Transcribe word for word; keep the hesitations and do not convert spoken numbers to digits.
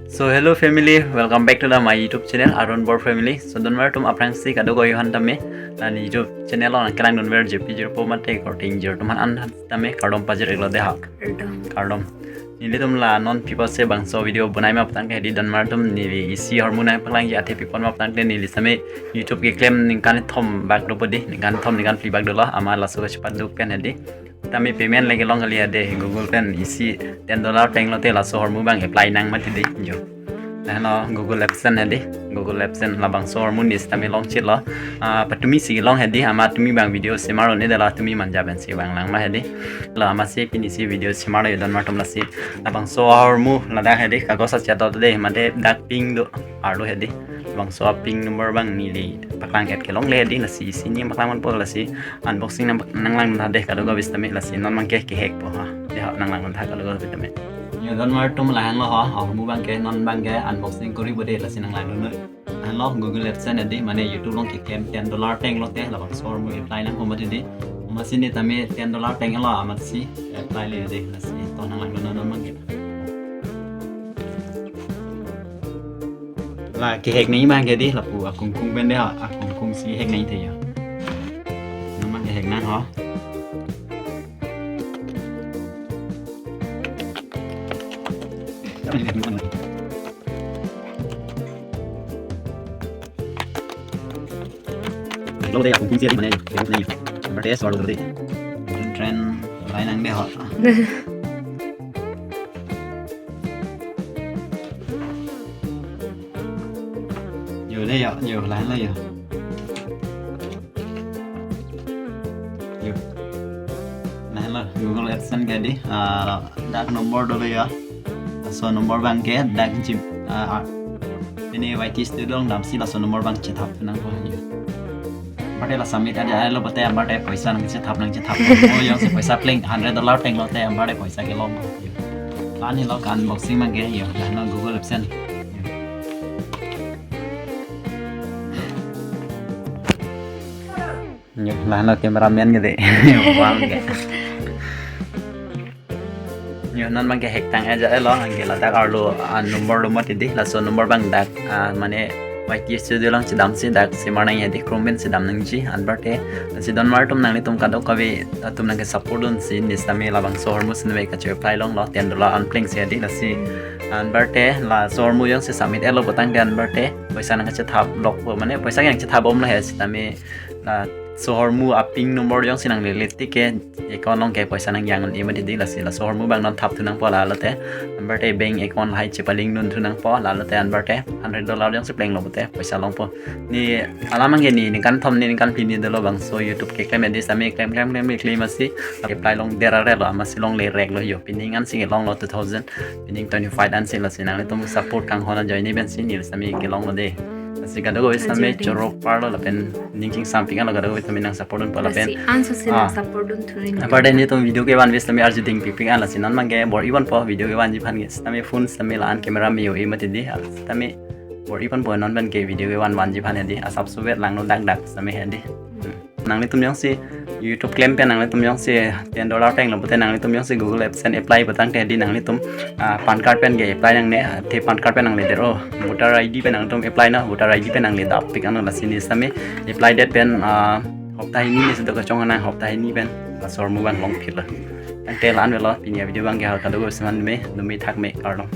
So hello family, welcome back to the my YouTube channel Arun Bor family. So donmar atum aphrangsi kadokave aphan tame, neli YouTube channel along nangkelangdunver J P Jirpo mate korte ingjir atum aphan tame kardom pajir-iklo dei ha. Kardom. Kardom. Nelitum la non pi apotsi bangso video bonaima apotangte hedi, donmar atum, neli isi ahormu nangpaklangji athe pi apot ma apotangte neli same YouTube keklem ningkan thom bak dopo dei, ningkan thom ningkan phli bak dolo, amat laso kachepaduk pen hedi. Tame payment le kelong kali hedi, Google pen isi ten dollar plenglote laso ahormu abang apply nang mati dei jo. Lahenlo Google AdSense hedi, Google AdSense labangso ahormu neli sitame longchitlo. Ah, patumi si kelong hedi, amat tumi abang video semar un-e dei, la tumi manja pensi vanglang ma hedi. La amatsi pini si video semar yo donmar atum, lasi labangso ahormu ladak hedi, kagos achet do dei, mate dak pin do arlo hedi. Labangso pin number abang neli paklang et kelongle hedi, lasi isi ni paklang manpo, lasi unboxing nang, nanglangdun tha dei kadokave sitame, lasi non abangke kehekpo ha. Dei ha, nanglangdun tha kadokave sitame. Yo donmar atum, lahenlo ha, ahormu abangke, non abangke unboxing koripo dei, lasi nanglangdun. Lahenlo Google AdSense hedi, mane YouTube along keklem ten dollar plenglote labangso ahormu apply nangpo mati dei. Amatsi neli tame ten dollar plenglo, amatsi apply le dei, lasi to nanglangdun non abangke. La kehek nangji abangke dei, lapu akungkung pen dei ha, akungkung si hek nangji te yo. Non abang kehek nang ho. Lo dei, akungkung si hek mane, kehek nangji. Berarti suara dei. Tren lain nang dei ho. Yo dei yo, yo lahenlo yo. Yo. Lahenlo Google AdSense ke dei, ah, dak number dolo yo. Laso number abangke dak jim, ah, ah, pini Y T Studio along damsi laso number abang chethap nangpo yo. Anparta la submit aja lo, anparta anparta poisa nangchethap, nangchethap. Oh, jongsi poisa pleng hundred dollar plenglote anparta poisa kelong. Yo. Lahenlo ka-unboxing abangke yo, lahenlo Google AdSense. Yo, lahenlo cameraman ke dei. Bang ke. Yo, non abangke hek tang aja lo, anke ladak arlo, ah, number lo mati dei, laso number abang dak, ah, mane Y T Studio along chedamsi dak semar nangji hedi, Chrome pen si dam nangji, anparta, lasi donmar atum nanglitum kadokave atum nangkesupport dunsi neli sitame labangso ahormu sitame kache-apply longlo, ten dollar an plengsi hedi, lasi anparta laso ahormu jongsi submit etlo apotangte anparta poisa nangkachethap lokpo, mane poisa nangchethap bomlo he sitame, laso ahormu a-pin number jongsi nanglele tik ke account along ke poisa nangjang un-e mati dei, lasi laso ahormu abang non thapthu nangpo lalote. Anparta bank account lahai chepalink dunthu nangpo lalote, anparta hundred dollar jongsi plenglo pote poisa longpo. Neli alam abangke neli ningkan thom, neli ningkan phli ni dolo bangso YouTube keklem hedi, sitame klem klem klem klem amatsi apply longdere lo, amatsi longle rek lo yo. Pini ansi kelonglo two thousand, pini twenty-five ansi, lasi nanglitum support kanghon ajoine pensi neli sitame kelonglo dei. Lasi kadokave sitame choro parlo lapen ning chingsampik anlo, kadokave sitame nangsupport dunpo lapen. Lasi anso si, ah, nangsupport dunthu nang. Anparta nelitum video kevan vis sitame arju dingpikpik an, lasi non abangke bor-iponpo video kevanji aphan ke, sitame phone sitame la-an camera me yo-e mati dei, sitame bor-iponpo non abangke video kevan vanji aphan hedi, asapso vet langno dak dak sitame hedi. Hmm. Nanglitum jongsi YouTube klem pen nanglitum jongsi ten dollar plenglo pote, nanglitum jongsi Google AdSense apply apotangte hedi nanglitum, ah, PAN card pen ke apply nangne, athe PAN card pen nangle der o, voter I D pen nanglitum apply na, voter I D pen nangle dappik anlo, lasi neli sitame apply det pen, ah, hopta hini ni si do kachong nang, hopta hini pen laso ahormu abang longphitlo. Tangte la-an velo, pini a-video abangke ha, kadokave aphan me, dome thakme, kardom.